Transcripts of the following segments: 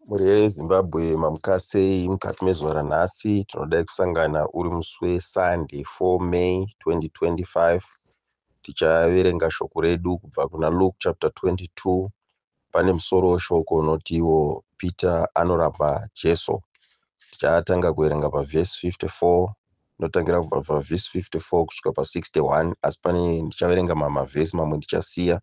Mhuri yeZimbabwe, mamuka sei mukati mezuva ranhasi? Tinodai kusangana uri musi weSunday 4 May 2025. Tichaverenga shoko redu kubva kuna Luke chapter 22. Pane musoro weshoko unoti iwo Peter anoramba Jesu. Tichatanga kuverenga pavhesi 54, inotangira kubva pavhesi 54 kusvika pa61, asi pane ndichaverenga mamavhesi mamwe ndichasiya.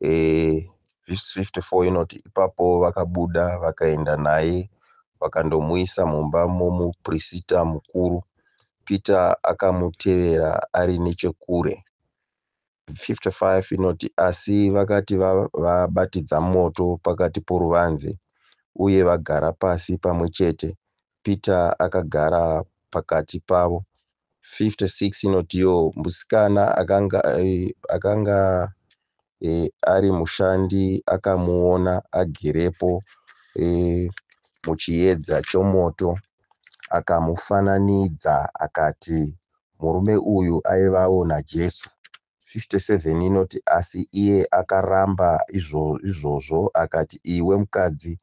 Vhesi 54 inoti, ipapo vakabuda vakaenda naye vakandomuisa mumba momuprista mukuru. Peter akamutevera ari nechekure. 55 inoti, asi vakati vabatidza moto pakati poruvanze uye vagara pasi pamwe chete, Peter akagara pakati pavo. 56 inotiwo, musikana akanga ari mushandi akamuona agerepo muchiedza chomoto, akamufananidza akati, murume uyu aivawo naJesu. 57 inoti, asi iye akaramba izvozvo akati, iwe mukadzi,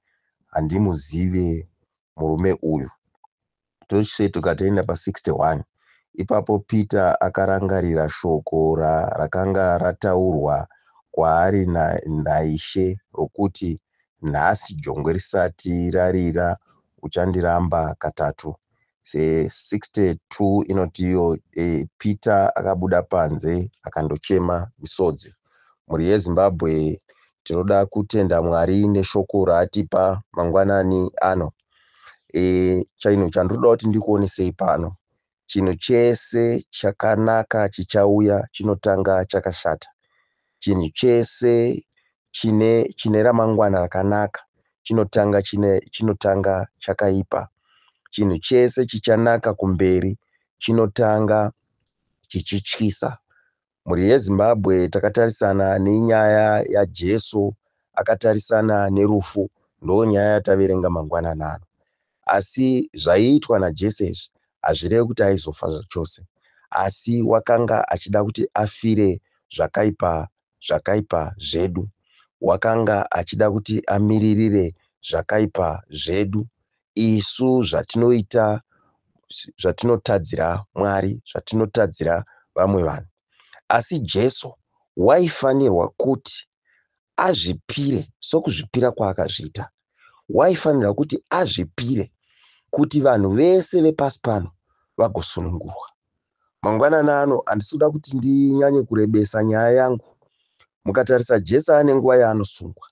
handimuzive murume uyu. Tosvetuka toenda pa61. Ipapo Peter akarangarira shoko rakanga rataurwa kwaari naIshe rokuti, nhasi jongwe risati rarira uchandiramba katatu. Se62 inotiyo, Peter akabuda panze akandochema misodzi. Mhuri yeZimbabwe, tinoda kutenda Mwari neshoko raatipa mangwanani ano. Chinhu chandinoda kuti ndikuonesei pano, chinhu chese chakanaka chichauya chinotanga chakashata. Chinhu chese chine ramangwana rakanaka chinotanga chakaipa. Chinhu chese chichanaka kumberi chinotanga chichityisa. Mhuri yeZimbabwe, takatarisana nenyaya yaJesu akatarisana nerufu, ndonyaya yataverenga mangwanani ano. Asi zvaiitwa naJesu izvi hazvirevi kuti aizofa zvachose, asi wakanga achida kuti afire zvakaipa zvedu. Wakanga achida kuti amiririre zvakaipa zvedu, isu zvatinoita, zvatinotadzira Mwari, zvatinotadzira vamwe vanhu. Asi Jesu waifanirwa kuti azvipire sokuzvipira kwaakazviita. Waifanirwa kuti azvipire kuti vanhu vese vepasi pano vagosunungurwa. Mangwanani ano handisi kuda kuti ndinyanye kurebesa nyaya yangu. Mukatarisa, Jesu ane nguva yaanosungwa.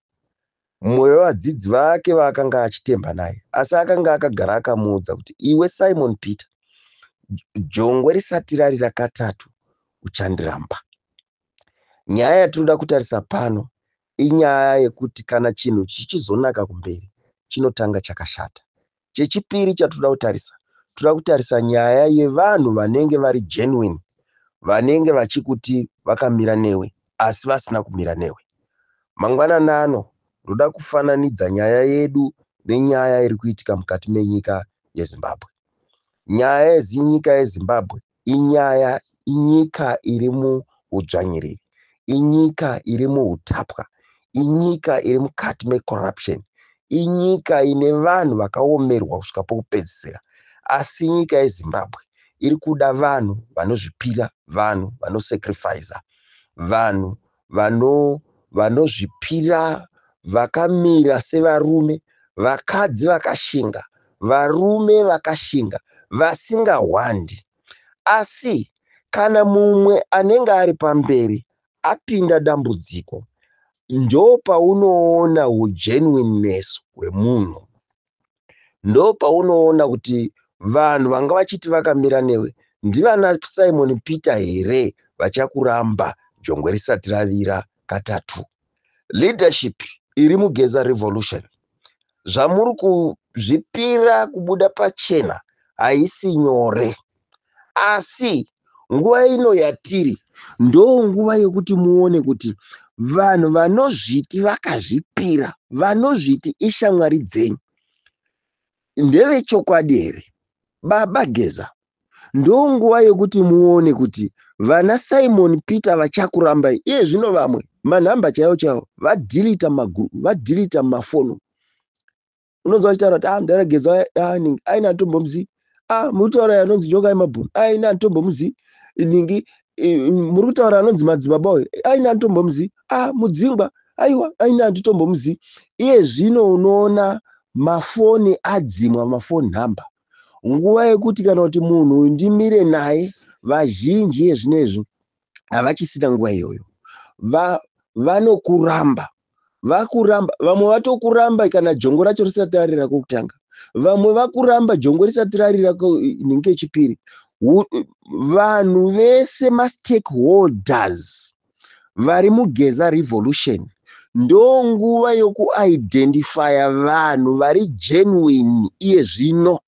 Mumwe wevadzidzi vake vaakanga achitemba naye, asi akanga akagara akamuudza kuti, iwe Simon Peter, jongwe risati rarira katatu uchandiramba. Nyaya yatinoda kutarisa pano inyaya yekuti kana chinhu chichizonaka kumberi chinotanga chakashata. Chechipiri chatoda kutarisa, toda kutarisa nyaya yevanhu vanenge vari genuine, vanenge vachikuti vakamira newe asi vasina kumira newe. Mangwanani ano ndoda kufananidza nyaya yedu nenyaya iri kuitika mukati menyika yeZimbabwe. Nyaya yenyika yeZimbabwe inyaya inyika iri muudzvanyiriri, inyika iri muutapwa, inyika iri mukati mecorruption, inyika ine vanhu vakaomerwa kusvika pokupedzisira. Asi nyika yeZimbabwe iri kuda vanhu vanozvipira, vanhu vanosacrifica, vanhu vanozvipira vakamira sevarume, vakadzi vakashinga, varume vakashinga, vasingahwandi. Asi kana mumwe anenge ari pamberi apinda dambudziko, ndopaunoona hugenuineness hwemunhu. Ndopaunoona kuti vanhu vanga vachiti vakamira newe ndivana Simon Peter here vachakuramba jongwe risati ravira katatu. Leadership iri muGeza Revolution, zvamuri kuzvipira kubuda pachena haisi nyore, asi nguva ino yatiri ndo nguva yekuti muone kuti vanhu vanozviti vakazvipira, vanozviti ishamwari dzenyu, ndevechokwadi here? Baba Geza, ndo nguva yekuti muone kuti vana Simon Peter vachakurambai. Iye zvino vamwe manhamba chaiwo chaiwo vadhilita mafono. Unonzwa vachitaura kuti, "Ah, mudhara Geza, ah, ningi aina handitombomuzivi. Ah, muri kutaura anonzi Nyoka yemabhunu, aina handitombomuzivi. Ningi muri kutaura anonzi madzibaba uyu, aina handitombomuzivi. Ah, Mudzingwa, aiwa, aina handitombomuzivi." Iye zvino unoona mafoni adzimwa, mafoni nhamba. Nguva yekuti kana kuti munhu uyu ndimire naye, vazhinji yezvinezvi havachisina nguva iyoyo. Vanokuramba, vakuramba. Vamwe vatokuramba kana jongo racho risati rarira kokutanga. Vamwe vakuramba jongo risati rarira nhingi yechipiri. Vanhu vese, mastakeholders vari muGeza Revolution, ndo nguva yokuidentifya vanhu vari genuine iye zvino,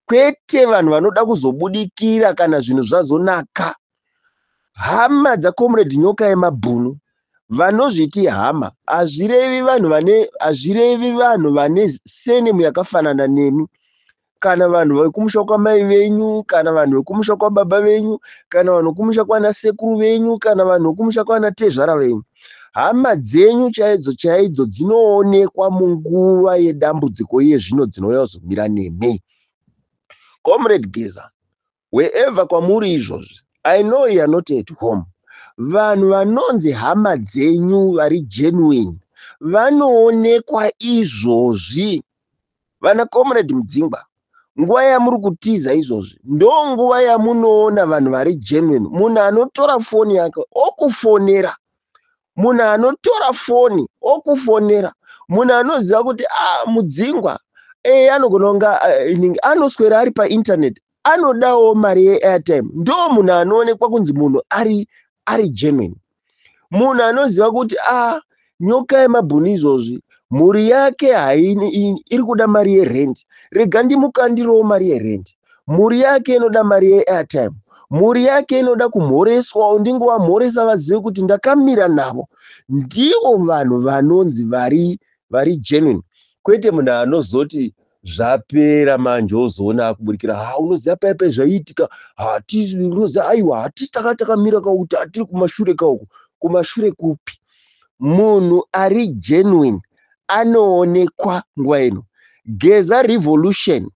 kwete vanhu vanoda kuzobudikira kana zvinhu zvazonaka. Hama dzaComrade Nyoka yemabhunu, vanozviti hama, hazvirevi vanhu vane, hazvirevi vanhu vane surname yakafanana nemi, kana vanhu vekumusha kwamai venyu, kana vanhu vekumusha kwababa venyu, kana vanhu vekumusha kwana sekuru venyu, kana vanhu vekumusha kwana tezvara venyu. Hama dzenyu chaidzo chaidzo dzinoonekwa munguva yedambudziko iye zvino, dzinouya kuzomira nemi. Comrade Geza, wherever kwamuri izvozvi, I know you are not at home. Vanhu vanonzi hama dzenyu vari genuine vanoonekwa izvozvi. Vana Comrade Mudzingwa, nguva yamuri kutiza izvozvi ndo nguva yamunoona vanhu vari genuine. Munhu anotora foni yake okufonera, munhu anotora foni okufonera, munhu anoziva kuti a ah, Mudzingwa e anogona kunga anoswera ari painternet, anodawo mari yeairtime, ndo munhu anoonekwa kunzi munhu ari genuine. Munhu anoziva kuti a ah, Nyoka yemabhunu izvozvi mhuri yake haini iri kuda mari yerent, rega ndimukandirewo mari yerent. Mhuri yake inoda mari yeairtime, mhuri yake inoda kumhoreswawo, ndingovamhoresa vazive kuti ndakamira navo. Ndivo vanhu vanonzi vari genuine, kwete munhu anozoti zvapera manje ozoona akuburikira. Ha, unoziva paipai zvaiitika, hatisi, unoziva, aiwa, hatisi taka takamira kaukuti hatiri kumashure kauku. Kumashure kupi? Munhu ari genuine anoonekwa nguva ino. Geza Revolution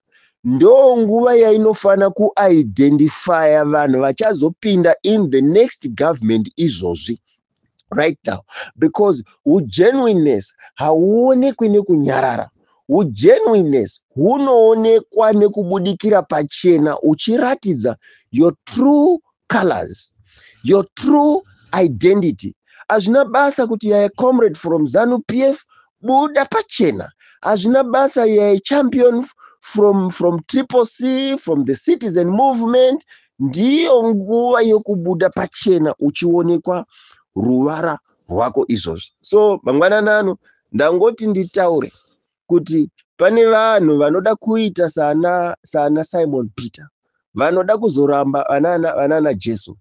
ndo nguva yainofana kuidentifya vanhu vachazopinda in the next government izvozvi, right now, because ugenuineness hauonekwi nekunyarara. Ugenuineness hunoonekwa nekubudikira pachena uchiratidza your true colors, your true identity. Hazvina basa kuti you are comrade from ZANU PF, buda pachena. Hazvina basa you are champion from Triple C, from the citizen movement, ndiyo nguva yokubuda pachena uchionekwa ruvara rwako izvozvi. So mangwananano ndangoti nditaure kuti pane vanhu vanoda kuita sana Simon Peter, vanoda kuzoramba vanana Jesu.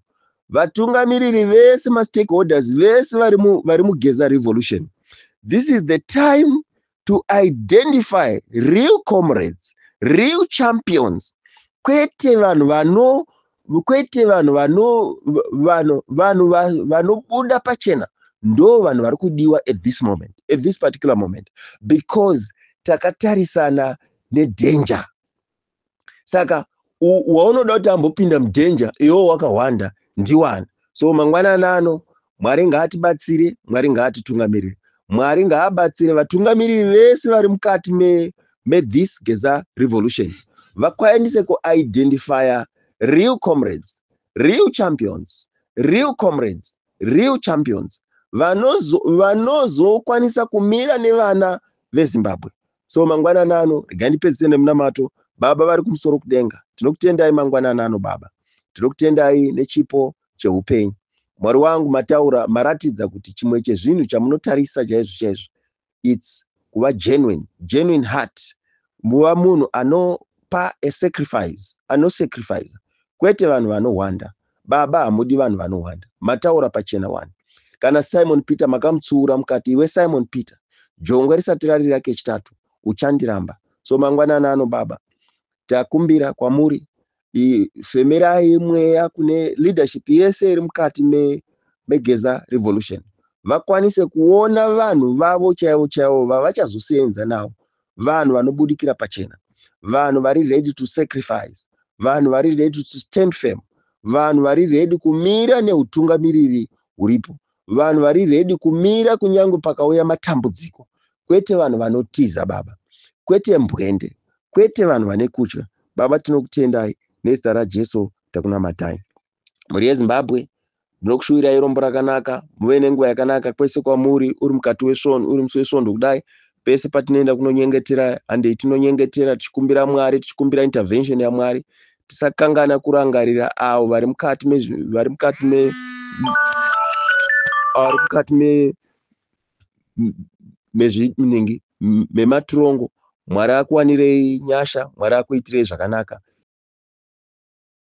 Vatungamiriri vese, mastakeholders vese vari muGeza Revolution, this is the time to identify real comrades, real champions, kwete vanhu vano, kwete vanhu vano, vanhu vanobuda pachena. Ndo vanhu vari kudiwa at this moment, at this particular moment, because takatarisana nedanger. Saka waunoda kuti ambopinda mudanger iwo wakahwanda ndiwani? So mangwanani ano, Mwari ngaatibatsire, Mwari ngaatitungamirire, Mwari ngaabatsire vatungamiriri vese vari mukati methis Geza Revolution, vakwanise kuidentifya real comrades, real champions, real comrades, real champions vanozokwanisa kumira nevana veZimbabwe. So mangwanani ano, regai ndipedzise nemunamato. Baba vari kumusoro kudenga, tinokutendai mangwanani ano. Baba, tinokutendai nechipo cheupenyu. Mwari wangu, mataura, maratidza kuti chimwe chezvinhu chamunotarisa chaizvo chaizvo, it's kuva genuine, genuine heart, muva munhu anopa a sacrifice, anosacrifice, kwete vanhu vanohwanda. Baba, hamudi vanhu vanohwanda, mataura pachena wani. Kana Simon Peter makamutsiura mukati, "Iwe Simon Peter, jongwe risati rarira kechitatu uchandiramba." So mangwanani ano, Baba, takumbira kwamuri, femerai mweya kune leadership yese iri mukati meGeza Revolution, vakwanise kuona vanhu vavo chaivo chaivo vavachazosenza navo. Vanhu vanobudikira pachena, vanhu vari ready to sacrifice, vanhu vari ready to stand firm, vanhu vari ready kumira neutungamiriri huripo, vanhu vari ready kumira kunyange pakauya matambudziko. Kwete vanhu vanotiza, Baba, kwete mbwende, kwete vanhu vane kutya. Baba, tinokutendai nezita raJesu takunamatai. Mhuri yeZimbabwe, ndinokushuwirai rombo rakanaka, muve nenguva yakanaka kwese kwamuri. Uri mukati wesvondo, uri musi wesvondo kudai, pese patinoenda kunonyengetera, handei tinonyengetera tichikumbira Mwari, tichikumbira intervention yaMwari. Tisakangana kurangarira avo vari mukati vari mukati me vari mukati me mezvinhingi mematirongo. Mwari akuwanirei nyasha, Mwari akuitirei zvakanaka.